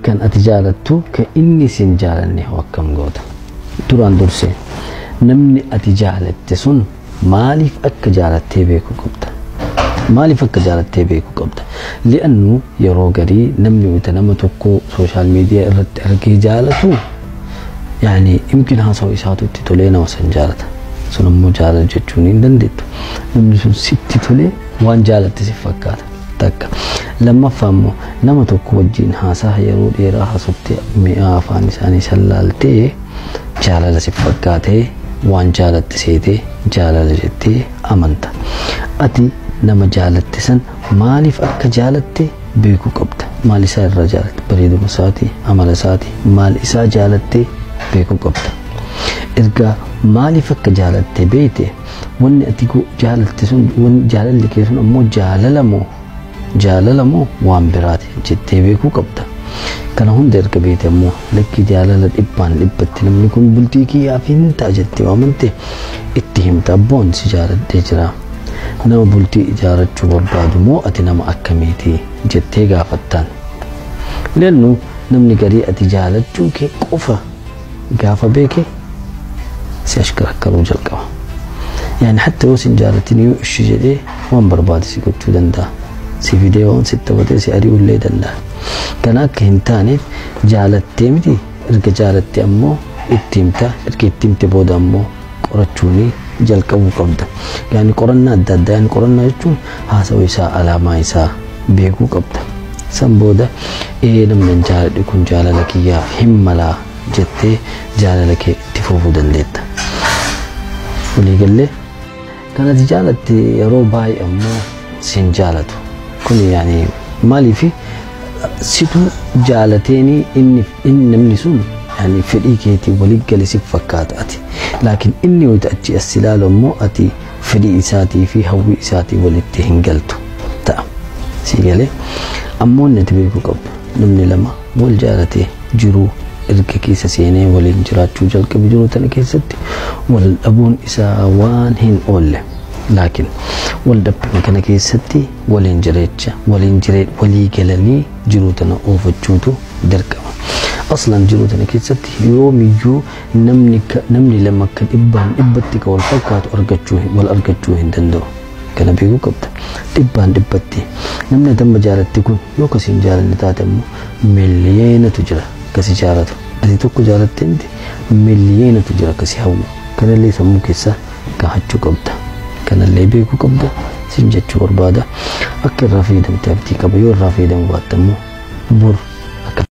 Kan ati jaalattu kan inni sin jaalanne hoo akkam goota? Duraan dursee namni ati jaalatte sun maaliif akka jaalattee beekuu qabda. Maaliif akka jaalattee beekuu qabda? Li'annu yeroo garii namni wayita nama tokko social media irratti argee jaalatu, yaani imkin haasawu isaatu itti tolee nama san jaalata. Sun ammoo jaalala jechuun hin dandeettu. Namni sun sitti tolee waan jaalatte si fakkaata. Takka. Lammaffaa immoo nama tokko wajjin haasaa yeroo dheeraa haasoftee mi'aa afaan isaanii sallaaltee jaalala si fakkaatee waan jaalatte seetee jaalala jettee amanta. Ati nama jaalatte san maaliif akka jaalatte beekuu qabda. Maal isaa irraa jaalatte? Bareeduma isaatii, amala isaatii, maal isaa jaalattee beekuu qabda. Erga maaliif akka jaalatte beekte, wanni ati jaalatte sun, jaalalli kee sun ammoo jaalala moo waan biraati jettee beekuu qabda. Kana hunda erga beekte ammoo, lakki, jaalala dhibbaan dhibbatti namni kun bultii kiyyaaf hin ta'a jettee waamante itti himta: abboon si jaaladhee jira. Nama bultii ijaarachuu barbaadu moo ati nama akkamiiti jettee gaafattaan. Lennu namni garii ati jaalachuu kee qofa gaafa beeke si ashkarakkaruu jalqaba. Yaani hatta yoo sin jaalatin yoo ishi jedhee waan barbaade si gochuu danda'a. Si fidee waan si taphatee si ari'uu illee danda'a. Kana akka hin taaneef jaalattee miti, erga jaalatte ammoo itti himta. Erga itti himte booda ammoo qorachuuni jalqabuu qabda. Yaani qorannaa adda addaa, yaani qorannaa jechuun haasawa isaa, alaamaa isaa beekuu qabda. San booda ee, namni an jaaladhe kun jaalala kiyyaaf hin malaa jettee jaalala kee itti fufuu dandeetta. Waliigallee kan ati jaalatte yeroo baay'ee ammoo sin jaalatu. Kun yaani maaliif situ jaalateeni inni namni sun yaani fedhii keetii walii gale si fakkaata ati. Laakiin inni wayita achi as ilaalu ammoo ati fedhii isaatii fi hawwii isaatii walitti hin galtu ta'a. Si galee? Ammoo inni ati beekuu qabdu, namni lama wal jaalatee jiruu erga keessa seenee waliin jiraachuu jalqabe, jiru tana keessatti wal dhabuun isaa waan hin oolle. Laakiin wal dhabbii kana keessatti waliin jireecha waliin jiree walii galanii jiruu tana oofachuutu dirqama. Aslan jiruu tana keessatti yoomiyyuu namni lama akka dhibbaan dhibbatti ka wal fakkaatu argachuu wal argachuu hin danda'u. Kana beekuu qabda. Dhibbaan dhibbatti namni damma jaalatti kun yoo kasiin jaalanne taate immoo miliyeenatu jira kasi jaalatu. Ati tokko jaalatte miti, miliyeenatu jira kasi hawwu. Kanallee sammuu keessa kaa'achuu qabda. Kanallee beekuu qabda sin jechuu barbaada. Akka irraa fayyadamte abdii qaba. Yoo irraa fayyadamuu baatte immoo bor akka